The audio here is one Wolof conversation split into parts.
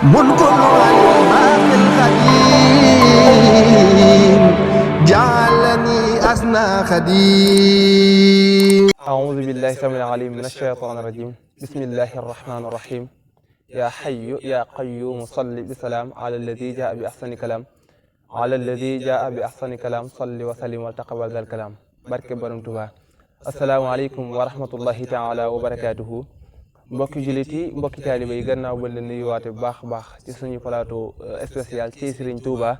ملك الباقي القديم جعلني أسنى خديم. أعوذ بالله السميع العليم من الشيطان الرجيم. بسم الله الرحمن الرحيم. يا حي يا قيوم صل بسلام على الذي جاء بأحسن كلام صل وسلم وتقبل ذا الكلام barke Borom Tuubaa. asalaamaaleykum wa rahmatullahi taala wa barakaatuhu. mbokki jullit yi mbokki taaliba yi gannaaw ba leen nuyuwaate bu baax a baax ci suñu plateau spécial ci Serigne Touba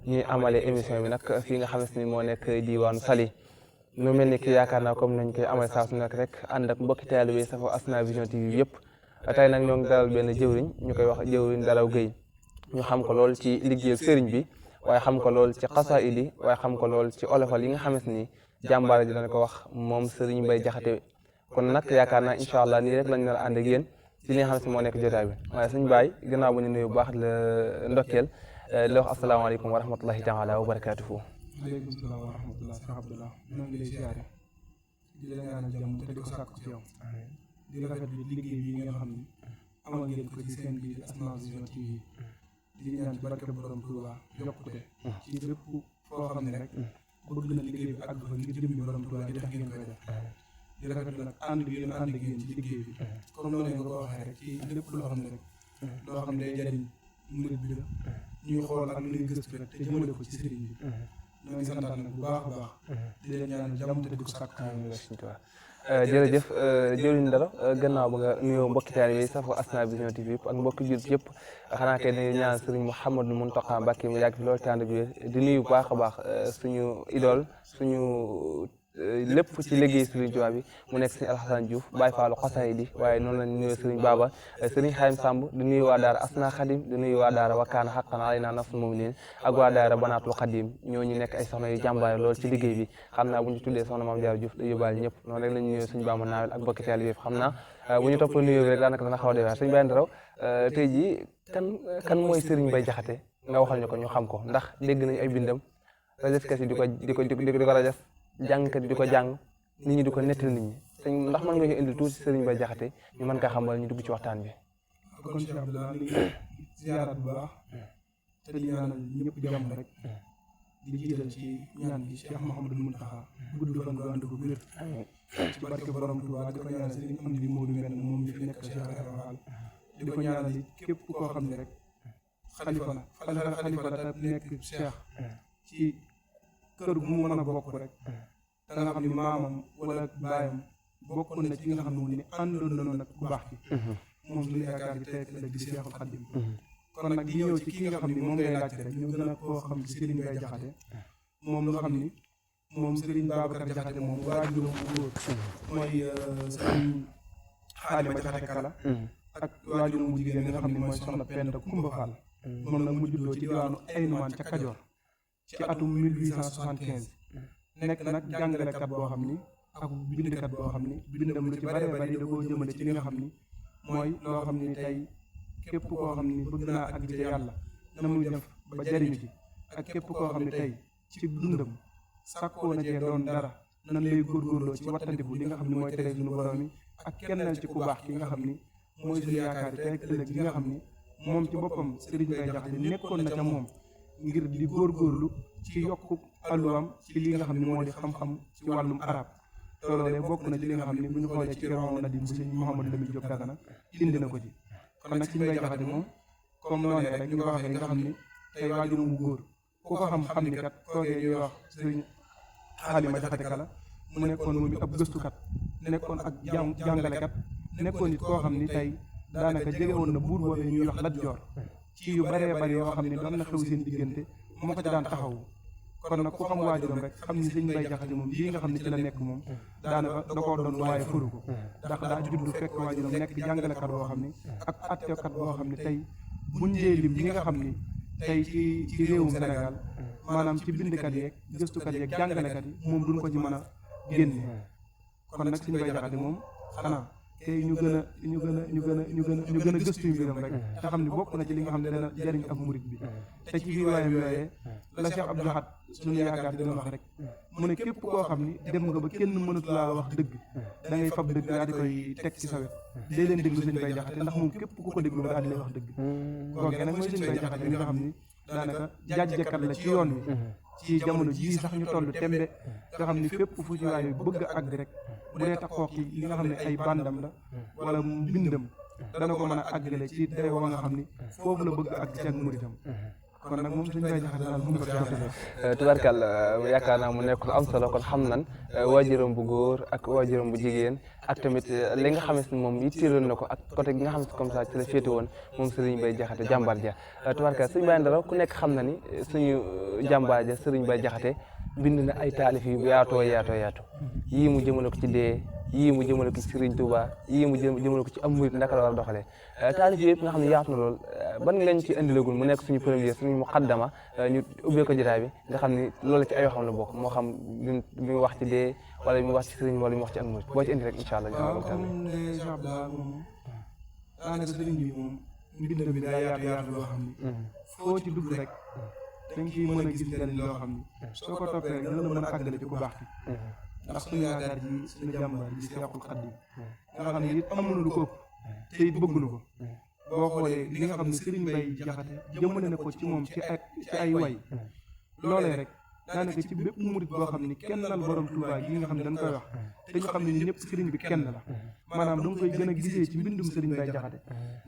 ñuy amale émission bi nag fii nga xamante ni moo nekk diwaanu Saly. mu mel ni ki yaakaar naa comme nañ koy amal saa su nekk rek ànd ak mbokki taaliba yi safo Asna Vision TV yëpp. tey nag ñoo ngi dalal benn jëwriñ ñu koy wax jëwriñ Daraw Gueye ñu xam ko lool ci liggéeyal sëriñ bi waaye xam ko lool ci xasaayid yi waaye xam ko lool ci olofal yi nga xamante ni jàmbaara ji dana ko wax moom sëriñ Mbay Jaxate. kon nag yaakaar naa incha allah nii rek lañ nar a ànd ak yéen ci li nga xamante ni moo nekk jotaay bi waaye suñu baay gannaaw bu ñu nuyu bu baax la ndokkeel la wax asalaamaaleykum wa rahmatullahi taala wa barakaatuhu. waaleykum salaam wa rahmatulah Cheikh Abdallah ñoo ngi lay ziare di la ñaanal jàmm te di ko sàkku ci yow di rafetlu liggéey bi nga xam ni amal ngeen ko ci seen biir Asna Vision TV di ñaan ci barke Borom Touba yokkute ci bépp foo xam ne rek bëgg na liggéey bi àgg fa ngir jëmmi Borom Touba di tax ngeen koy def di rafetlu nag ànd bi ngeen ànd ak yéen ci liggéey bi comme noonu nga ko waxee rek ci lépp loo xam ne rek loo xam ne day jariñ murid bi la ñuy xool ak luy gëstu rek te jëmale ko ci sëriñ bi ñoo ngi santaat nag bu baax a baax di leen ñaanal jàmm te di ko sàkk jërëjëf jëwriñ Daraw gannaaw ba nga nuyoo mbokki taalibe yi safo Asna Vision TV yëpp ak mbokki jullit yëpp xanaa kay dañuy ñaan sëriñ Mouhamadou Mountakha Mbacké mu yàgg fi loolu tànd bi di nuyu bu baax a baax suñu idole suñu lépp ci liggéey Serigne Touba bi mu nekk Serigne Alhassane Diouf Baye Fallou xasaayid yi waaye noonu lañ nuyoo Serigne Baba Serigne Xayim Samb di nuyu waa daara Asna Khadim di nuyu waa daara Wakana Haqqan Alaynaa Nasrul Mu'minin ak waa daara Banaatul Khadim ñooñu nekk ay soxna yu jàmbaare lool ci liggéey bi xam naa bu ñu tuddee soxna Mame Diarra Diouf da yóbbaale ñëpp noonu rek lañ nuyoo Serigne Bamba Naawel ak bokki taalibe bi xam naa bu ñu toppal nuyoo bi rek daanaka dana xaw a defar Serigne Baye Daraw tey jii kan mooy Serigne Mbay Jaxate nga waxal ñu ko ñu xam ko ndax dégg nañu ay bindam rajaskat yi di ko rajas jàngkat yi di ko jàng nit ñi di ko nettal nit ñi sëñ ndax mën nga ñu indi tuuti Serigne Mbay Jaxate ñu mën kaa xamal ñu dugg ci waxtaan bi. kon Cheikh Abdallah ni ziyaaraat bu baax te di ñaanal ñëpp jàmm rek di jiital ci ñaan bi Cheikh Mouhamadou Mountakha gudd fan gu ànd ko wér ci barke Borom Touba di ko ñaanal Serigne Amdi Modou Mbène moom mi fi nekk Cheikh Fall di ko ñaanal it képp koo xam ne rek xalifa la te nekk Cheikh ci kër gu mu mën a bokk rek da nga xam ni maamam wala baayam bokkoon na ci nga xam ne ni àndoon na noonu nag ku baax ki moom suñu yaakaar gi tey ëllëg di Seexul Xaddim kon nag di ñëw ci ki nga xam ni moom ngay laajte rek ñu gën a koo xam ci Serigne Mbay Jaxate moom nga xam ni moom Serigne Babacar Jaxate moom waajuram bu góor mooy Serigne Xaalima Jaxate Kala ak waajuram bu jigéen nga xam ne mooy soxna Penda Kumba Fall moom nag mu juddoo ci diwaanu Aynumaan ca Kajoor ci atum 1875 nekk nag jàngalekat boo xam ni ak bindkat boo xam ni bindam lu ci bare bari da koo jëmale ci li nga xam ni mooy loo xam ni tey képp koo xam ni bëgg naa ak ci yàlla na muy def ba jariñu ci ak képp koo xam ni tey ci dundam sàkkoo na cee doon dara nan lay góorgóorloo ci wattandiku li nga xam ni mooy tere suñu borom yi ak kennal ci ku baax ki nga xam ni mooy suñu yaakaar tey ëllëg gi nga xam ni moom ci boppam Serigne Mbay Jaxate nekkoon na ca moom ngir di góorgóorlu ci yokku àlluwam ci li nga xam ne moo di xam-xam ci wàllum arab loolu bokk na ci li nga xam ne bu ñu xoolee ci Irwaa Nadim bu sëñ Mouhamadou Lamine Diop Dagana indi na ko ci kon nag Serigne Mbay Jaxate moom comme noonu rek ñu ko waxee nga xam ni tey waajuram bu góor ku ko xam ni kat toogee ñuy wax Serigne Xaalima Jaxate Kala mu nekkoon moom ab gëstukat nekkoon ak jàngalekat nekkoon nit koo xam ni tey daanaka jege woon na buur boobee ñuy wax Lat Joor ci yu baree bari yoo xam ne doon na xew seen diggante moo ko ci daan taxawu kon nag ku xam waajuram rek xam ni Serigne Mbay Jaxate moom lii nga xam ne ci la nekk moom daanaka da koo doon waaye furu ko ndax daa juddu fekk waajuram nekk jàngalekat boo xam ne ak attekat boo xam ne tey buñ dee lim ñi nga xam ni tey ci réewum Sénégal maanaam ci bindkat yeeg gëstukat yeeg jàngalekat yi moom duñ ko ci mën a génne kon nag Serigne Mbay Jaxate moom xanaa te ñu gën a gëstu mbiram rek te xam ne bokk na ci li nga xam ne dana jariñ ak murit bi te ci biir waayam yooyee la Cheikh Abdou Lahad suñu yaakaar dina wax rek mu ne képp koo xam ni dem nga ba kenn mënatu laa wax dëgg da ngay fab dëgg daal di koy teg ci sa wet day leen déglu sëñ Bay Jaxate ndax moom képp ku ko déglu daal di lay wax dëgg kooke nag mooy sëñ Bay Jaxate bi nga xam ni daanaka jaajëkat la ci yoon wi ci jamono jii sax ñu toll tembe nga xam ni fépp fu ci waaye bëgg a àgg rek bu dee taxoo ki li nga xam ne ay bandam la wala mbindam dana ko mën a àggale ci dayoo wa nga xam ni foofu la bëgg a àgg ci ak muritam kon nag moom suñu Bay Jaxate daal moom ko jàppale. tubarkal yaakaar naa mu nekk lu am solo kon xam nan waajuram bu góor ak waajuram bu jigéen ak tamit li nga xamante ni moom yitteeloon na ko ak côté gi nga xam ne comme ça ci la féete woon moom Serigne Bay Jaxate jàmbaar ja tubarkal Serigne Baye Ndaro ku nekk xam na ni suñu jàmbaar ja Serigne Bay Jaxate bind na ay taalif yu yaatoo yii mu jëmale ko ci dee yii mu jëmale ko ci Serigne Touba yii mu jëmale ko ci am murit naka la war a doxalee taalif yëpp nga xam ne yaatu na lool ban lañ ci indilagul mu nekk suñu premier suñu muqaddama ñu ubbee ko jotaay bi nga xam ni loolu ci ay yoo xam la bokk moo xam bi mu wax ci dee wala bi mu wax ci Serigne wala bi mu wax ci ak murit boo ci indi rek incha allah. waaw comme ne Cheikh Abdou moom daanaka Serigne bi moom mbind bi daa yaatu loo xam ni foo ci dugg rek dañ ciy mën a gis njëriñ loo xam ni soo ko toppee rek dina la mën a àggale ci ku baax ki ndax suñu yaakaar ji suñu jàmbaar ji Seexul Xadiim nga xam ne it amuñu lu ko ëpp te it bëgguñu ko boo xoolee li nga xam ne Serigne Bay Jaxate jëmale na ko ci moom ci ay way loolee rek daanaka ci bépp murit boo xam ne kennal borom Touba gi nga xam ne dañ koy wax te ñu xam ne ni ñëpp Serigne bi kenn la maanaam da nga koy gën a gisee ci mbindum Serigne Bay Jaxate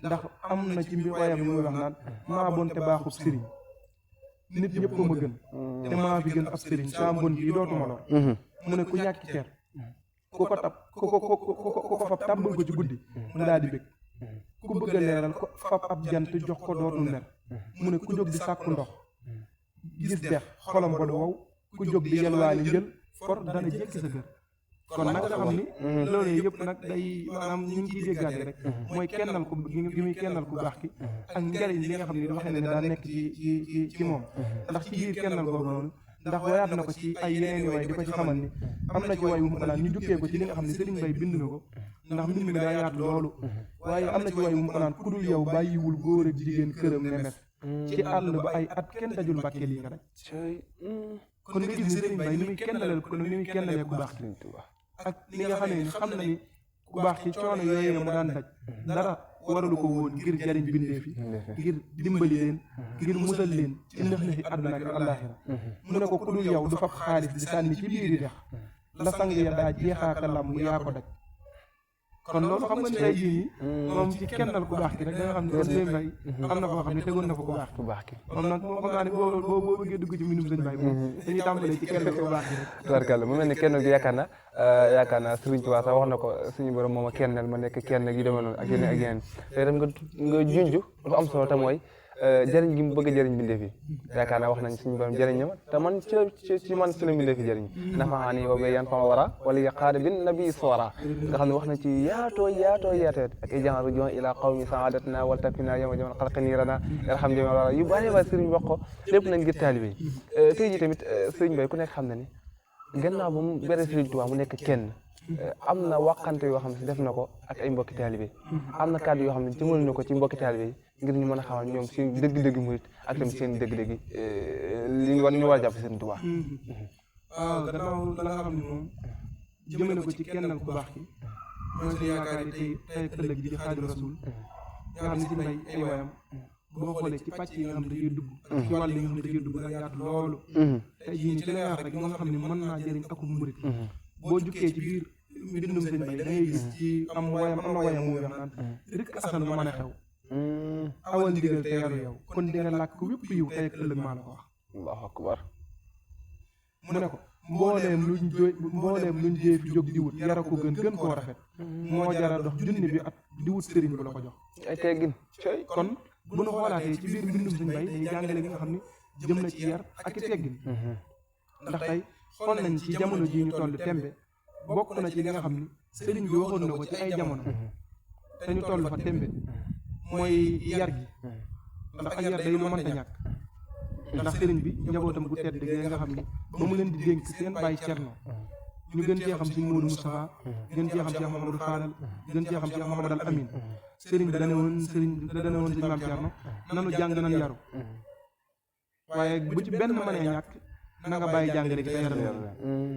ndax am na ci mbir wayam yi muy wax naan maa bon te baaxub Serigne nit ñëpp ma gën te maa fi gën ab Serigne saa mbon bi dootuma lor mu ne ku ñàkki cer ku ko fab tàmbal ko ci guddi mu daal di bég ku bëgg a leeral ko fab ab jant jox ko dootul mer mu ne ku jóg di sàkku ndox gis dex xolam ba du wow ku jóg di yelwaani njël for dana jékki sa kër kon nag nga xam ni loolu yëpp nag day maanaam ñu ngi ciy déggaate rek mooy kennal ku gi muy kennal ku baax ki ak njariñ li nga xam ni waxee ne daa nekk ci moom ndax ci biir kennal boobu noonu ndax wayaat na ko ci ay yeneen i way di ko ci xamal ni am na ci way wu mu naan ñu jukkee ko ci li nga xam ne Serigne Bay bind na ko ndax mbind mi daa yaatu loolu waaye am na ci way wu mu naan ku dul yow bàyyiwul góor ak jigéen këram ne mes ci àll ba ay at kenn dajul mbàkke lii nga rek kon nga gis ni Serigne Bay ni muy kennalee ku baax ki ak li nga xam ne xam na ni ku baax ci coono yooyu mu daan daj dara waralu ko woon ngir jariñ bindee fi ngir dimbali leen ngir musal leen ci nëx-nëxi àdduna ak àllaaxira mu ne ko ku dul yow du fab xaalis di sànni ci biir yi dex la sang ya daa jeexaaka lam yaa ko daj kon loolu xam nga ni tey jii moom ci kennal ku baax ki rek da nga xam ne Serigne Bay am na foo xam ne tegoon na fa ku baax ki moom nag moo xam naa ne boo bëggee dugg ci mbindum Serigne Bay moom dañuy tàmbalee ci kennal ku baax ki rek tubarkalla mu mel ne kennal gi yaakaar naa Serigne Touba sax wax na ko suñu borom moom a kennal ma nekk kenn gi demee noonu ak yeneen te itam nga junj dafa am solo te mooy jëriñ gi mu bëgg a jëriñ bindee fi yaakaar naa wax nañ suñu borom jëriñ ñama te man ci man su la bindee fi jëriñ nafaani wa yan fama wara wala yaqaada bin nabi soora nga xam ne wax nañ ci yaatoo ak ijan rujon ila qawmi saadatna wal tafina yawma jamal xalqi niirana yarham jamal wara yu bari ba Serigne wax ko lépp nañ ngir taalibe yi tey ji tamit Serigne Bay ku nekk xam na ni gannaaw ba mu bere Serigne Touba mu nekk kenn am na waxante yoo xam ne def na ko ak ay mbokki taalibe am na kàddu yoo xam ne jëmal na ko ci mbokki taalibe yi ngir ñu mën a xamal ñoom seen dëgg-dëgg murit ak tamit seen dëgg-dëgg li ñu war a jàpp Serigne Touba. waaw gannaaw la nga xam ne moom jëmale ko ci kennal ku baax ki mooy suñu yaakaar yi tey ëllëg ji di Xaadimu Rasuul nga xam ne ci mbay ay wayam boo xoolee ci pàcc yi nga xam ne dañuy dugg ci wàll yi nga xam ne dañuy dugg da yaatu loolu tey jii nii ci lay wax rek nga xam ne mën naa jëriñ ak murit boo jukkee ci biir mbindum Serigne Bay da ngay gis ci am na wayam mu wax naan rek asan lu mën a xew awal ndigal te yaru yow kon di nga làkk wépp yiw tey ak ëllëg maa la ko wax Allahu akbar mu ne ko mbooleem luñ jee fi jóg di wut yara ko gën koo rafet moo jara dox junni bi at di wut sëriñ bu la ko jox ay teggin kon bu nu xoolaatee ci biir mbindum Serigne Bay day jàngale gi nga xam ne jëm na ci yar ak i teggin ndax tey xool nañ ci jamono ji ñu toll tembe bokk na ci li nga xam ni Serigne bi waxoon na ko ci ay jamono te ñu toll fa tembe mooy yar gi ndax ak yar day lu mënta ñàkk ndax Serigne bi njabootam bu tedd gi nga xam ni ba mu leen di dénk seen bàyyi Cerno ñu gën cee xam Sëriñ Modou Moustapha gën cee xam Cheikh Mouhamadou Fadal gën cee xam Cheikh Mouhamadou Al Amin sëriñ bi dane woon sëriñ Maam Thierno nanu jàng nan yaru waaye bu ci benn mënee ñàkk na nga bàyyi jàngale gi te yaral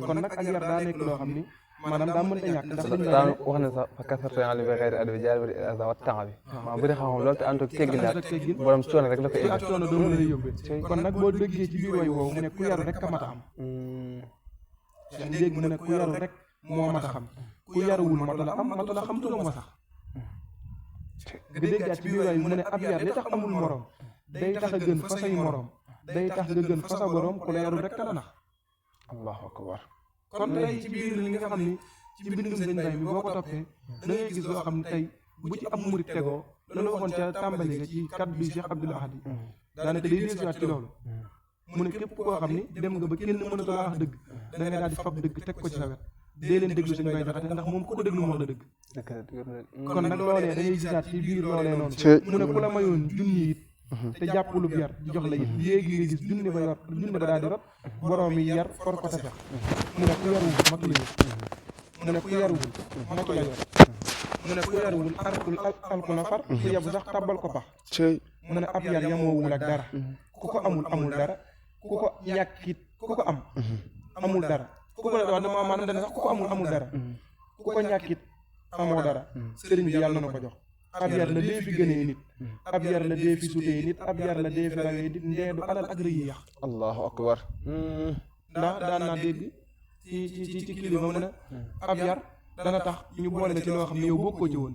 kon nag ak yar daa nekk loo xam ni maanaam daa mënta ñàkk ndax daan wax ne sax fa kasartu ali bi xëyri adabi jaar bi asa wa temps bi maa bëri xam-xam loolu te ànd ak teggin daal borom coono rek la ko ak coono doo mën a yóbbee kon nag boo déggee ci biir way woowu mu ne ku yaru rek a mat a am yaa ngi dégg mu ne ku yaru rek moo mat a xam ku yaruwul mata la am mata la xam turam wa sax nga déggaat ci biir way mu ne ab yar li tax amul morom day tax a gën fa say morom day tax nga gën fa sa borom ku la yarul rek la nax allahu akbar kon tey ci biir li nga xam ni ci mbindum sëñ Bay bi boo ko toppee da ngay gis loo xam ne tey bu ci ab murit tegoo loolu waxoon ca tàmbali ga ci kaddu bi Cheikh Abdoul Ahad daanaka day dellusiwaat ci loolu mu ne képp koo xam ni dem nga ba kenn mënatu laa wax dëgg da ngay daal di fab dëgg teg ko ci sa wet dee leen déglu sëñ Bay Jaxate ndax moom ku ko déglu mu wax la dëgg kon nag loolee da ngay gisaat ci biir loolee noonu mu ne ku la mayoon junni it te jàppulub yar jox la it léegi nga gis junni ba daal di rot borom yi yar for ko tefex mu ne ku yaruwul matu la yër mu ne ku yaruwul matu la yor mu ne ku yaruwul alku na far ku yebu sax tabbal ko pax mu ne ab yar yamoowul ak dara ku ko amul dara ku ko ñàkkit ku ko am amul dara ku ko wax ne maanaam dana sax ku ko amul dara ku ko ñàkkit amoo dara sëriñ bi yàlla na ko jox ab yar la dee fi gënee nit ab yar la dee fi sutee nit ab yar la dee fi rawee nit ndeedu alal ak rëy yi yàq allahu akbar ndax daan naa dégg ci kilifa mu ne ab yar dana tax ñu boole la ci loo xam ne yow bokkoo ci woon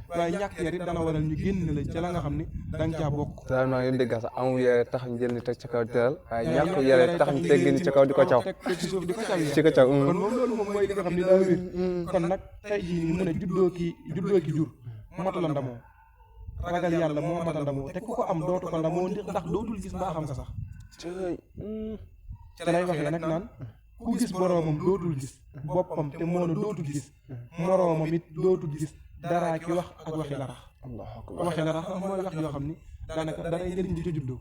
waaye ñàkk yar it dana waral ñu génn la ca la nga xam ne danga caa bokk daal maa ngi dégg sax amul yare tax ñu jël ni teg ci kaw teral waaye ñàkk yare tax ñu tegg ni ci kaw di ko caw ci suuf di ko caw ci ko caw kon moom loolu moom mooy li nga xam ne daa wér kon nag tey jii mu ne juddoo ki jur matu la ndamoo ragal yàlla moo mata ndamoo te ku ko am dootu ko ndamoo ndax dootul gis mbaaxam nga sax te lay waxee nag naan ku gis boroomam dootul gis boppam te moona dootul gis moroomam it dootul gis daraa ki wax ak waxi larax waxi larax mooy wax yoo xam ni daanaka daray njëriñ di ca juddoo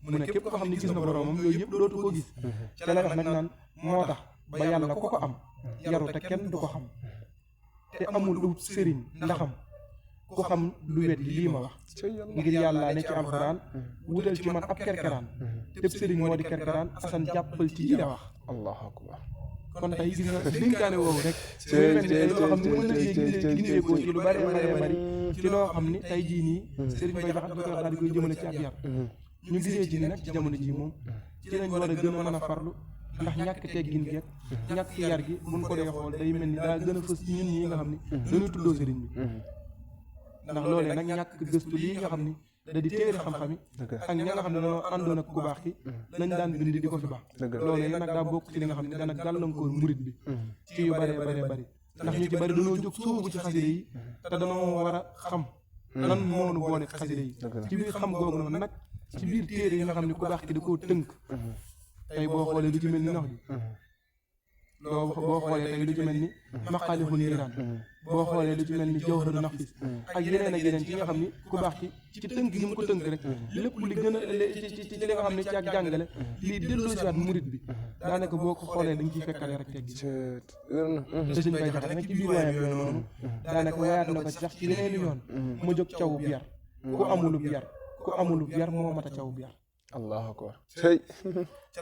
mu ne képp ko xam ne gis na boroomam yooyu yëpp dootu ko gis te lay wax nag naan moo tax ba yàlla ku ko am yaru te kenn du ko xam te amul ut sëriñ ndaxam ku xam lu wet lii ma wax ngir yàlla ne ci alxuraan wutal ci man ab kerkeraan te sëriñ moo di kerkeraan asan jàppal ci ji da wax allahu akbar kon tey gis nga dénkaane woowu rek loo xam ne mën na cee gindeekoo ci lu bari ci loo xam ni tey jii nii sëriñ Bay Jaxate da koy wax daal di koy jëmale ci ab yar ñu gisee ci ni nag ci jamono ji moom ci lañ war a gën a mën a farlu ndax ñàkk teggin geek ñàkk yar gi buñ ko dee xool day mel ni daa gën a fës ci ñun ñi nga xam ni dañuy tuddoo sëriñ bi ndax loolee nag ñàkk gëstu lii nga xam ni da di téere xam-xam yi ak ña nga xam ne dañoo àndoon ak ku baax ki lañ daan bind di ko fi baax loolee nag daa bokk ci li nga xam ne dana gàllankoor murit bi ci yu bëree bëri ndax ñu ci bëri dañoo jóg sóobu ci xaside yi te dañoo war a xam lan moonu boole xaside yi ci biir xam googu noonu nag ci biir téere yi nga xam ne ku baax ki da koo tënk tey boo xoolee lu ci mel ni nax ji boo xoolee tey lu ci mel ni maqaalixul niiraan boo xoolee lu ci mel ni jawharu nafis ak yeneen ak yeneen ci nga xam ni ku baax ki ci tënk gi mu ko tënk rek lépp li gën a ci li nga xam ne ci ak jàngale lii delloo si waat murit bi daanaka boo ko xoolee dañ ciy fekkale rek teg gi te suñ Bay Jaxate nag ci biir waayam yooyu noonu daanaka wayaat na ko ci sax ci yeneen yoon mu jóg cawub yar ku amulub yar moo mat a cawub yar allahu akbar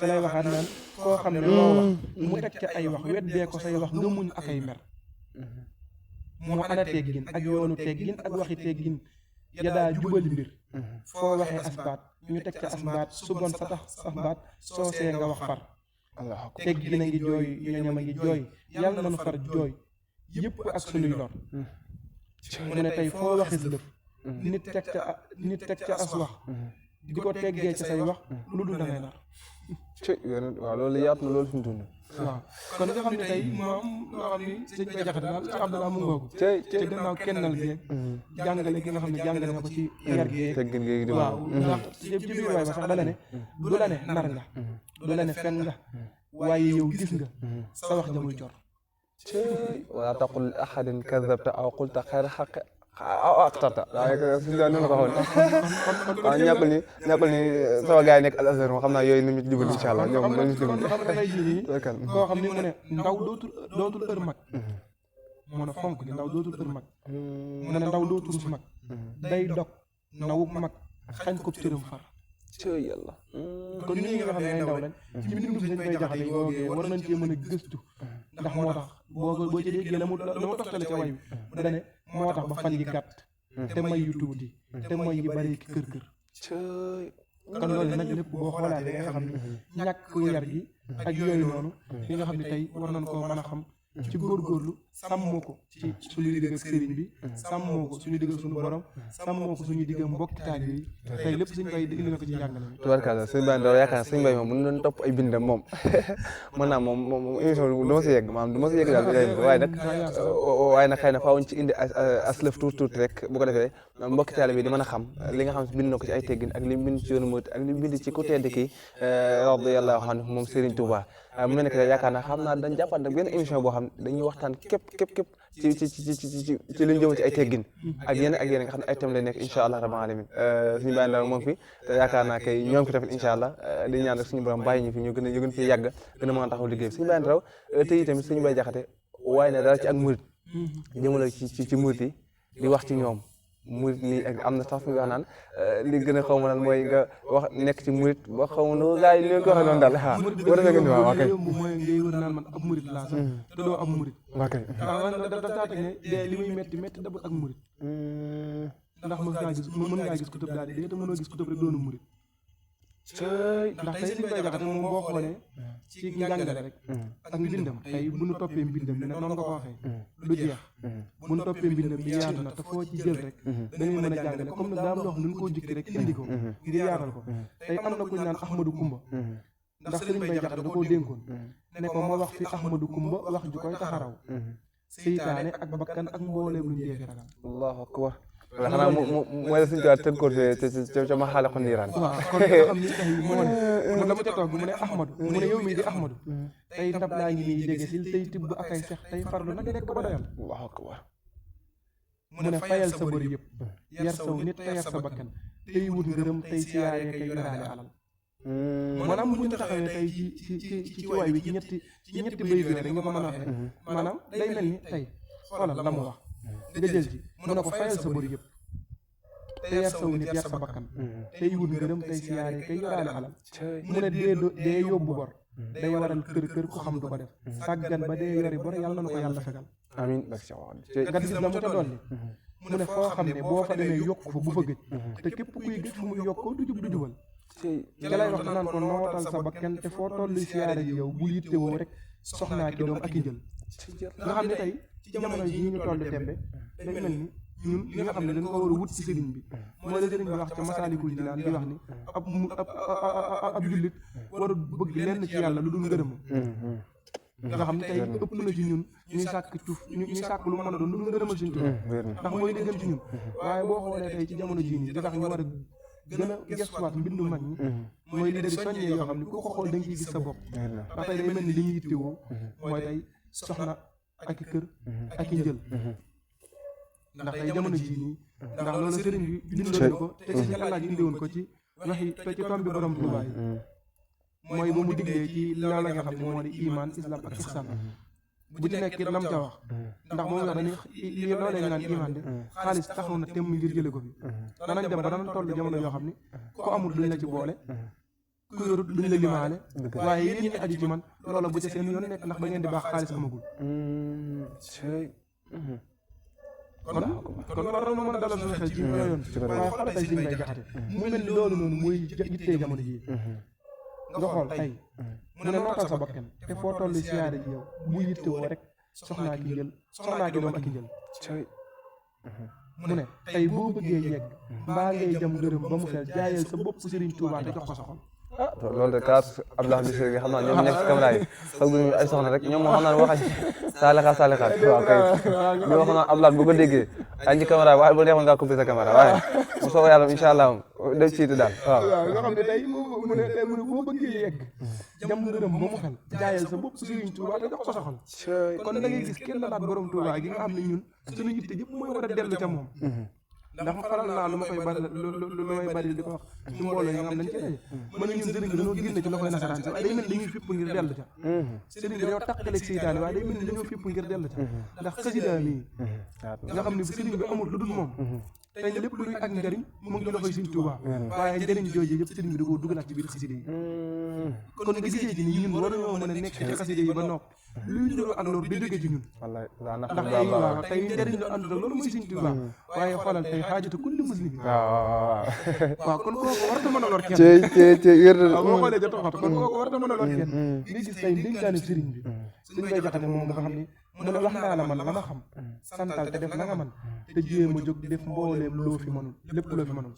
te lay waxaat naan koo xam ne loo wax mu teg ca ay wax weddee ko say wax nga muñ ak ay mer moo ana teggin ak yoonu teggin ak waxi teggin ya daa jubali mbir foo waxee asbaat ñu teg ca asbaat su bon sa tax asbaat soo see nga wax far teggin a ngi jooy ñoñam a ngi jooy yàlla nanu far jooy yëpp ak sunuy lor mu ne tey foo waxis lëf nit teg ca as wax di ko teggee ci say wax lu dul da ngay nar waaw loolu yaatu na loolu fi mu dund waaw kon nga xam ne tey moom loo xam ni sëñ Bay Jaxate daal ci Abdallah mu ngoogu te gannaaw kennal geeg jàngale gi nga xam ne jàngale na ko ci yar geeg teggin geeg di waaw ndax ci biir waay ba sax da la ne du la ne nar nga du la ne fen nga waaye yow gis nga sa wax jamul jor wala taqul li ahadin kadabta aw qulta tarta waaye suñu doon noonu la ko waxoon waaw ñàkkul ni sama gars yi nekk Al Azhar moom xam naa yooyu ni ñu ci jubal incha allah ñoom nañu ci jubal xam nga tey jii nii koo xam ni mu ne ndaw dootul ër mag moo ne fonk ni ndaw dootul ër mag mu ne ndaw dootul si mag day dog nawub mag xañ ko cëram far cëy yàlla kon ñii nga xam ne ay ndaw lañ ci mbindum Sëñ Bay Jaxate googee war nañ cee mën a gëstu ndax moo tax boo ci déggee la mu toftale ca way bi dane moo tax ba fan yi gàtt te may yu tuuti te mooy yi bari ki kër cëy kon loolu nag lépp boo xoolaatee nga xam ne ñàkk yar gi ak yooyu noonu li nga xam ne tey war nañ koo mën a xam ci góorgóorlu sàmmoo ko ci suñu digg ak sëriñ bi sàmmoo ko suñu digg ak suñu borom sàmmoo ko suñu digg ak mbokki taalibe yi tey lépp suñu bay indi na ko ci njàngale mi tubarkalla sëñ Baye Ndao yaakaar sëñ Baye moom bu ñu doon topp ay bindam moom mën naa moom émission bi du ma si yegg maanaam du ma si yegg daal waaye nag xëy na faaw ñu ci indi aslëf tuuti rek bu ko defee mbokki taalibe yi di mën a xam li nga xam si bind na ko ci ay teggin ak li bind ci yoonu murit ak li bind ci ku tedd ki radiyallahu anhu moom Serigne Touba mu ne nekk yaakaar naa xam naa dañ jàppaat nag benn émission boo xam ne dañuy waxtaan képp ci li ñu jëm ci ay teggin ak yeneen nga xam ne ay thème lay nekk incha allah rabbil alamin suñu bàyyi ndaw moom fi te yaakaar naa kay ñoo ngi fi tamit incha allah di ñaan rek suñu borom bàyyi ñu fi ñu gën fi yàgg gën a mën a taxaw liggéey suñu bàyyi ndaw tey tamit suñu Bay Jaxate waaye ne dara ci ak murit jëmale ci murit yi di wax ci ñoom murit nii ak am na sax fi nga wax naan li gën a xaw ma naan mooy nga wax nekk ci murit ba xaw ma nu gars yi li ko waxee noonu daal ah boo defee nga ni waaw kay mooy ngay wër naan man ab murit laa sax te doo ab murit waaw kay daa teg ne dee li muy metti dabul ak murit ndax mën ngaa gis ku tëb daal di dee te mënoo gis ku tëb rek doonu murit ndax tey Sëñ Bay Jaxate moom boo xoolee ci njàngale rek ak mbindam tey bu nu toppee mbindam bi nag noonu nga ko waxee du jeex bu nu toppee mbindam bi yaatu na te foo ci jël rek dañuy mën a jàngale comme nag daa am loo xam ne koo jukki rek indi ko ngir yaatal ko tey am na ku ñu naan Ahmadou Kumba ndax Sëñ Bay Jaxate da koo dénkoon ne ko ma wax fi Ahmadou Kumba wax ju koy taxaraw seytaane ak bakkan ak mbooleem luñ deefi ragal allahu akbar xanaa mooy la suñu tubaab tënkoon ca ma xaale ko niiraan waaw kon nga xam ni tey moo ne la mu ca toog mu ne Ahmadou mu ne yow mii di Ahmadou tey ndab laa ngi nii jege sil tey tibb ak ay sex tey farlu nag lekk ba doyal allahu akbar mu ne fayal sa bëri yëpp yar saw nit te yar sa bakkan tey wut ngërëm tey siyaaree kay yoraale alal maanaam bu ñu taxawee tey ci waay bi ci ñetti bay bi rek nga ko mën a waxee maanaam day mel ni tey xoolal la mu wax nga jël ci mu ne ko fayal sa bëri yëpp te yar saw nit yar sa bakkan tey wut ngërëm tey siyaare kay yoraale alal mu ne dee yóbbu bor day waral kër ku xam du ko def sàggan ba dee yori bor yàlla na ko yàlla fegal amiin nga gis la mu ta dolli mu ne foo xam ne boo fa demee yokk fa bu fa gëj te képp kuy gëj fu muy yokkoo du jubal ca lay wax naan ko nootal sa bakkan te foo tollu siyaare ji yow bul yitte woo rek soxnaa ki doom ak i njël nga xam ne tey ci jamono yi ñu toll tembe day mel ni ñun li nga xam ne dañ ko war a wut ci sëriñ bi mooy la sëriñ bi wax ca Masaalikul Jinaan di wax ni ab jullit war a bëgg lenn ci yàlla lu dul ngërëm nga xam ne tey ëpp na ci ñun ñuy sàkk cuuf ñuy sàkk lu mën a doon lu dul ngërëmal suñu tuuf ndax mooy li gën ci ñun waaye boo xoolee tey ci jamono jii nii di tax ñu war a gën a gestuwaat mbindu mag ñi mooy li di soññee yoo xam ne ku ko xool da nga ciy gis sa bopp ndax tey day mel ni li ñu yittewoo mooy tey soxna ak i kër ak i njël ndax tey jamono jii nii ndax loolu sëriñ bi bindoon ko te ci laaj indi woon ko ci waxi te ci tombi borom Tuubaa yi mooy ba mu diglee ci loolu nga xam ne moo di iman islam ak ihsan bu ci nekk it lam ca wax ndax moom wax dañuy li loolee ñu naan iman de xaalis taxaw na temm ngir jële ko fi danañ dem ba danañ toll jamono yoo xam ne ku amul duñ la ci boole ku yorut duñ la limaale waaye yéen ñi aju ci man loola bu ca seen yoon nekk ndax ba ngeen di baax xaalis amagul kon war na mën a dalal suñu xel ci yoon waaye xoolal tey Sëñ Bay Jaxate mu mel ni loolu noonu mooy yittee jamono jii nga xool tey mu ne nootal sa bakkan te foo toll siyaare ji yow bu yitte woo rek soxnaa ki doom ak i njël mu ne tey boo bëggee yegg mbaa ngay jam gërëm ba mu fel jaayal sa bopp Sëriñ Tuubaa te jox ko sa xol ah loolu de kaas Abdoulaye Bissir gi xam naa ñoom nekk ci caméra yi foog ñu ay soxna rek ñoom moo xam naa waxañ saalixaat waaw kay ñu wax naa Abdoulaye bu ko déggee añ ci caméra waaye bu neexoon ngaa coupé sa caméra waaye bu soobee yàlla incha allah def siiti daal waaw nga xam ne tey mu ne boo bëggee yegg jam ngërëm ba mu xel jaayal sa bopp Sëriñ Tuubaa te jox ko sa xol kon da ngay gis kenn laat borom Tuubaa gi nga xam ne ñun suñu yitte yëpp mooy war a dellu ca moom ndax faral naa lu ma koy bari lu may bari di ko wax ci mbooloo yi nga xam dañ ci daje mën na ñun sëriñ bi dañoo génn ci loxoy nasaraan sax day mel dañuy fipp ngir dellu ca sëriñ bi dañoo tàqaleeg seytaane waaye day mel ni dañoo fipp ngir dellu ca ndax xasida mii nga xam ne bu sëriñ bi amul lu dul moom tey lépp luy ak njëriñ mu ngi ci loxoy Sëriñ Tuubaa waaye njëriñ jooju yëpp sëriñ bi da koo dugalaat ci biir xasida yi kon nga gisee ci ni ñun war nañoo mën a nekk ci xasida yi ba nopp luy niroo ak loolu di jóge ci ñun ndax tey waaw tey njëriñ lu ànd loolu mooy Sëriñ Tuubaa waaye xoolal tey xaajatu kulli muslim waaw kon kooku war na mën a lor kenn waaw boo xoolee jot a waxtu kon kooku war na mën a lor kenn nga gis tey dénkaane sëriñ bi suñ bay jaxate moom nga xam ni mu ne wax naa la man la ma xam santal te def la nga man te jéem a jóg def mbooleem loo fi mënul lépp loo fi mënul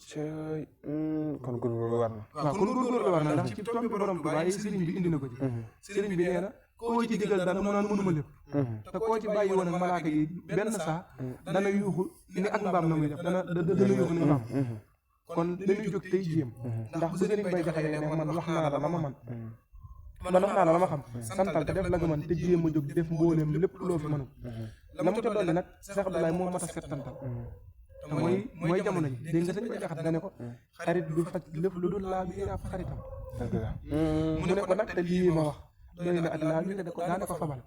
kon góorgóorlu war na waaw kon góorgóorlu war na ndax ci tombi borom Tuubaa yi sëriñ bi indi na ko ci sëriñ bi nee na koo ci digal dara mu naan mënuma lépp te koo ci bàyyi woon ak malaaka yi benn saa dana yuuxu ni ak mbaam na muy def dana yuuxu ni mbaam kon dañuy jóg tey jéem ndax bu sëriñ bay jaxale ne man wax naa la la ma man wax naa la la ma xam santal te def la nga man te jéem a jóg def mbooleem lépp loo fi mënul la mu ca dolli nag Cheikh Abdoulaye moo mat a settantal te mooy jamono ji dégg nga sëñ bay jaxat dane ko xarit du faj lépp lu dul laa bi ab xaritam mu ne ko nag te lii ma wax doy na ak laa bi te daane ko fabal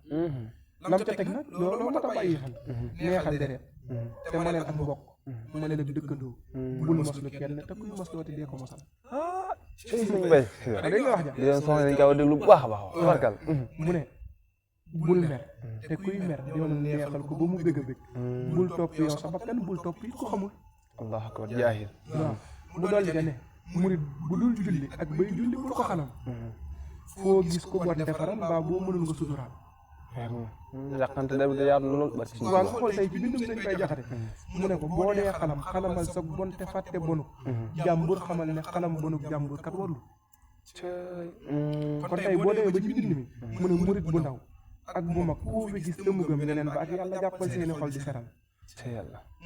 lam ca teg nag loolu mat a bàyyi xel neexal deret te ma leen ak mbokk ma leen ak dëkkandoo bul moslu kenn te kuy mosloo te dee ko mosal sëñ bay dégg nga wax ja di leen soxna dañ kaa war a déglu bu baax a baax barkal mu ne bul mer te kuy mer yow neexal ko ba mu bëgg a bëgg bul topp yow sa bakkan bul topp it ko xamul allahu akbar jaahil waaw mu dolli ca ne murit bu dul julli ak bay julli bul ko xalam foo gis ko bot defaral mbaa boo mënul nga suturaal yàqante da yaatu lool barki waaw nga xool tey ci bindum dañ koy jaxate mu ne ko boo dee xalam xalamal sa bon te fàtte bonuk jàmbur xamal ne xalam bonuk jàmbur kat warul kon tey boo demee ba ci bind mi mu ne murit bu ndaw ak bu mag koo fi gis tëmu gëm leneen ba ak yàlla jàppal seeni xol di seral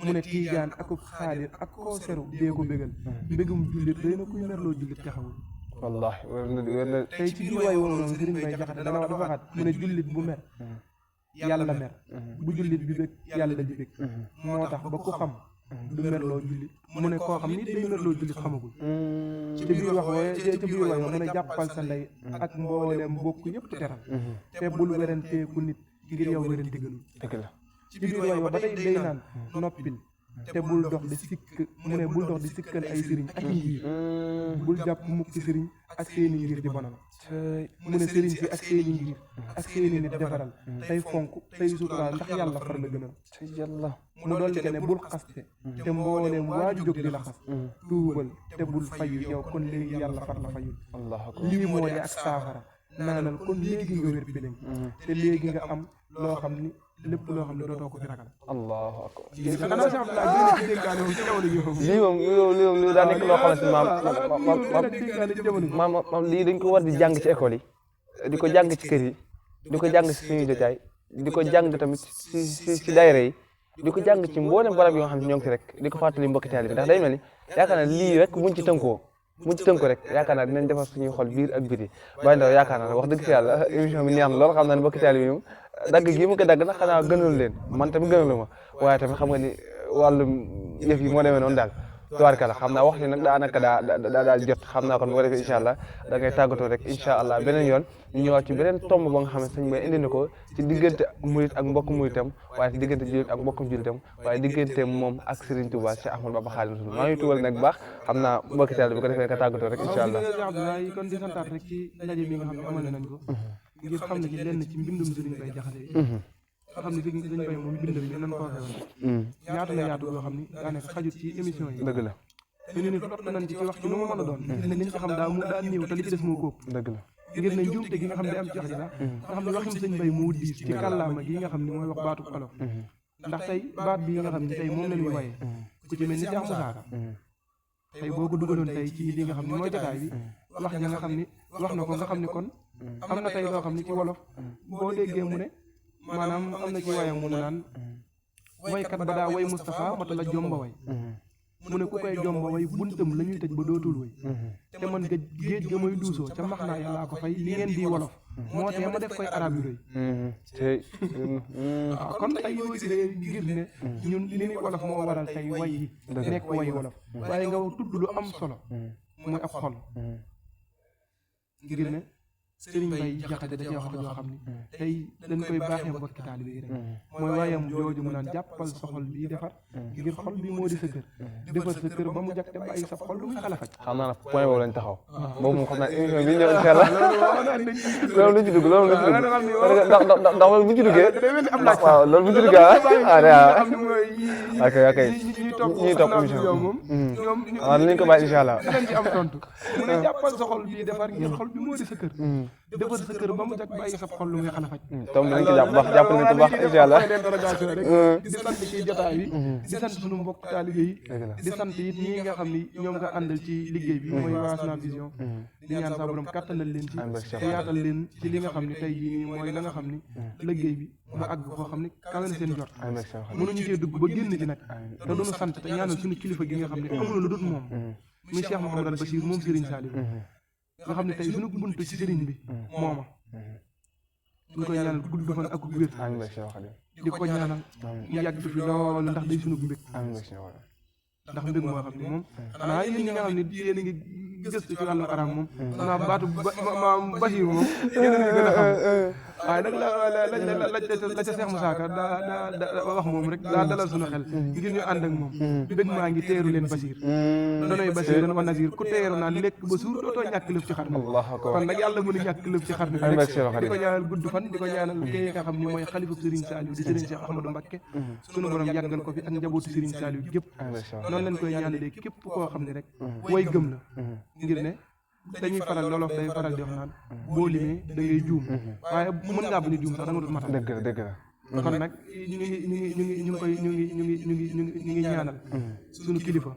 mu ne tiijaan ak xaadir ak koo seru dee ko bégal mbégum jullit day na kuy merloo jullit taxawul wallahi wér na tey ci biir waay woowu noonu sëriñ bay jaxate dana dafa waxaat mu ne jullit bu mer yàlla mer bu jullit bi bég yàlla di bég moo tax ba ku xam du merloo jullit mu ne koo xam ni day merloo jullit xamagul ci biir wax waaye ci biir waay mu ne jàppal sa ndey ak mbooleem mbokk yëpp teral te bul weranteeku nit ngir yow werante gënul dëgg la ci biir waay ba tey day naan noppil te bul dox di sikk mu ne bul dox di sikkal ay sëriñ ak njiir bul jàpp mukk ci sëriñ ak seeni ngir di bonal mu ne sëriñ si ak seeni ngir ak seeni nit defaral tey fonk tey suturaal ndax yàlla far la gënal yàlla mu dolli ke ne bul xaste te mbooleem waaju jóg di la xas tuubal te bul fayu yow kon léegi yàlla far la fayul lii moo di ak saafara naanal kon léegi nga wér piling te léegi nga am loo xam ni lépp loo xam ne dootoo ko fi ragal allahu akbar lii moom daa nekk loo xamante maam lii dañ ko war di jàng ci école yi di ko jàng ci kër yi di ko jàng ci suñuy jotaay di ko jàng tamit ci daayira yi di ko jàng ci mboolem barab yoo xam ne ñoo ngi fi rek di ko fàttali mbokki taalibe bi ndax day mel ni yaakaar naa lii rek muñ ci tënko rek yaakaar naa dinañ defar suñuy xol biir ak biti bàyyi ndaw yaakaar naa wax dëgg si yàlla émission bi neex na lool xam naa ne mbokki taalibe bi moom dagg gii mu ko dagg nag xanaa gënal leen man tamit gënalu ma waaye tamit xam nga ni wàllum yëf yi moo demee noonu daal tubaarkalla xam naa wax ni nag daanaka daal jot xam naa kon bu ko defee incha allah da ngay tàggatoo rek incha allah beneen yoon ñu ñëwaat ci beneen tomb ba nga xam ne sëñ bay indi na ko ci diggante murit ak mbokk muritam waaye ci diggante jullit ak mbokkum jullitam waaye diggante moom ak Serigne Touba Cheikh Ahmadou Bamba Khadimu Rasul maa ngi tuwal nag baax xam naa mbokki taal bi ko defee nga tàggatoo rek incha allah kon di santaat rek ci ndaje mi nga xam ne amal nañ ko ngir xam ne ci lenn ci mbindum Serigne Bay Jaxate nga xam ne fi Serigne Bay moom bindam bi nan ko waxee woon ñaata na yaatu yoo xam ni daanaka xajut ci émission yi dëgg la ñu ni lott nañ ci wax ci nu mu mën a doon gis ne liñ ci xam daa néew te li ci des moo kóob dëgg la ngir ne njuumte gi nga xam ne am ci wax ji sax nga xam ne waxim sëñ Bay moo diis ci kàllaama gi nga xam ne mooy wax baatu olof ndax tey baat bi nga xam ne tey moom la ñuy waye ku ci mel ni Cheikh Moussa Ka tey boo ko dugaloon tey ci li nga xam ne mooy jotaay bi wax ja nga xam ni wax na ko nga xam ni kon am na tey loo xam ni ci wolof boo déggee mu ne maanaam am na ci wayam mu naan waykat ba daa way Moustapha mata la jomba way mu ne ku koy jomba way buntam la ñuy tëj ba dootul way te man géej ga may duusoo ca max naa yàllaa ko fay li ngeen di wolof moo tee ma def koy arab yu rëy waaw kon tey yooyu si day gis ne ñun li ni wolof moo waral tey way yi nekk way wolof waaye nga tudd lu am solo mooy ab xol ngir ne Sëriñ Bay Jaxate da cee wax joo xam ni tey dañ koy baaxee mbokki taalibe yi rek mooy waayam jooju mu naan jàppal sa xol bii defar ngir xol bi moo di sa kër defar sa kër ba mu jag te bàyyi sa xol lu muy xala faj xam naa ne point boobu lañ taxaw boobu moom xam naa émission bi ñëw incha allah loolu luñ ci dugg loolu luñ ci dugg ndax loolu buñ ci duggee waaw loolu buñ ci duggee ok ñuy topp émission waaw dinañ ko bàyyi incha allah dinañ ci am tontu mu ne jàppal sa xol bii defar ngir xol bi moo di sa kër defar sa kër ba mu jag bàyyi sa xol lu muy xala faj tom dinañ ko jàpp baax jàpp nañ ko baax incha allah di sant ci jotaay bi di sant suñu mbokk taalibe yi di sant it ñi nga xam ni ñoom nga àndal ci liggéey bi mooy waa Asna Vision di ñaan sa borom kattanal leen ci te yaatal leen ci li nga xam ni tey jii nii mooy la nga xam ni liggéey bi mu àgg koo xam ni kawe na seen jot mënuñu cee dugg ba génn ci nag te duñu sant te ñaanal suñu kilifa gi nga xam ne amul lu dul moom muy Cheikh Mouhamadou Bachir moom Serigne Saliou nga xam ne tey suñu buntu ci Serigne bi mooma ñu koy ñaanal gudd fan ak wér di ko ñaanal ñu yàgg fi loolu ndax day suñu mbég ndax mbég moo xam ne moom xanaa yéen ñi nga xam ne yéen a ngi gëstu ci wàllu arab moom xanaa baatu Bachir moom yéen a ngi gën a xam waaye nag la ca Cheikh Moussa Ka daa wax moom rek daa dalal suñu xel ngir ñu ànd ak moom mbég maa ngi teeru leen Bachir donoy Bachir dan wa Nasir ku teeru naan lekk ba suur dootoo ñàkk lëf ci xarnu kon nag yàlla mënu ñàkk lëf ci xarnu bi di ko ñaanal gudd fan di ko ñaanal kii nga xam ne mooy xalifa Serigne Saliou di Serigne Cheikh Ahmadou Mbacké suñu borom yàggal ko fi ak njabootu Serigne Saliou gépp noonu lañ koy ñaanalee képp koo xam ne rek way gëm la ngir ne dañuy faral loolof day faral di wax naan boo limee da ngay juum waaye mën ngaa bañ a juum sax da nga dut matal dëgg la kon nag ñu ngi ñaanal suñu kilifa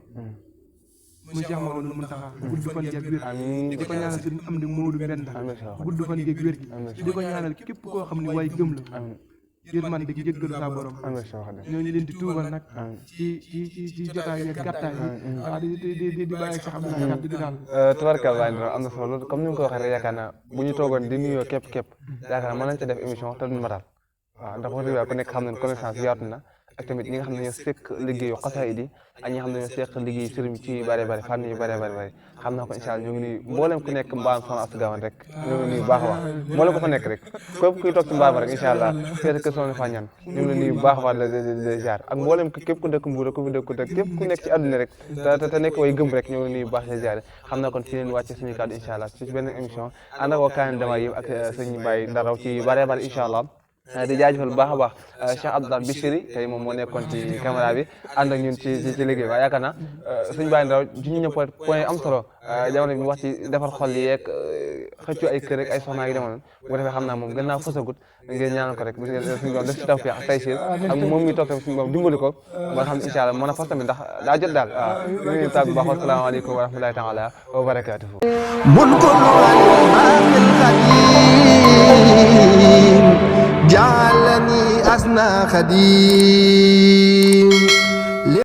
muy Cheikh Mamadou Mountakha gudd fan gi ak wér di ko ñaanal Serigne Amdi Modou Mbenda gudd fan gi ak wér gi di ko ñaanal képp koo xam ne way gëm la yërmande gi jéggalu sa borom ñooñu leen di tuubal nag ci jotaay yeeg gàttaay yi waaw di bàyyi sax am na kàddu gi daal tubarkalla am na solo comme ni nga ko waxee rek yaakaar naa bu ñu toogoon di nuyoo képp yaakaar naa mën nañ ca def émission te duñ matal waaw ndax wax dëgg yàlla ku nekk xam ne connaissance yaatu na ak tamit ñi nga xam ne ñoo sekk liggéeyu xasaayid yi ak ñi nga xam ne ñoo sekk liggéey sëriñ ci bari fànn yu bari xam naa ko incha allah ñu ngi nuyu mboolem ku nekk mbaam Soxna Astou Gawane rek ñu ngi nuyu baax a baax mboolem ko fa nekk rek képp kuy toog ci mbaam rek incha allah seet kër Soxna fa ñaan ñu ngi nuyu baax a baax la ziar ak mboolem képp ku dëkk Mbuur ku fi dëkk képp ku nekk ci àdduna rek te nekk way gëm rek ñu ngi nuyu baax la ziar xam naa kon fi leen wàcce suñu kàddu incha allah ci benn émission ànd ak waa Kaane Dama yëpp ak sëñ Baye Ndaraw ci bari incha allah di jaajëfal bu baax a baax Cheikh Abdoulaye Bichri tey moom moo nekkoon ci caméra bi ànd ak ñun ci liggéey waaye yaakaar naa suñu Baye Ndaraw ci ñu ñëpp point am solo jamono bi mu wax ci defar xol yi yeeg xëccu ay kër rek ay soxnaa yi demoon bu ko defee xam naa moom gën naa fësagut ngeen ñaanal ko rek suñu borom def ci tawfiq ak taysir ak moom mi toog tamit suñu borom dimbali ko ba nga xam ne incha allah mën a fas tamit ndax daa jot daal waaw ñu ngi tàggu baax asalaamaaleykum wa rahmatulahi taala wa barakatuhu جعلني أسنى خديم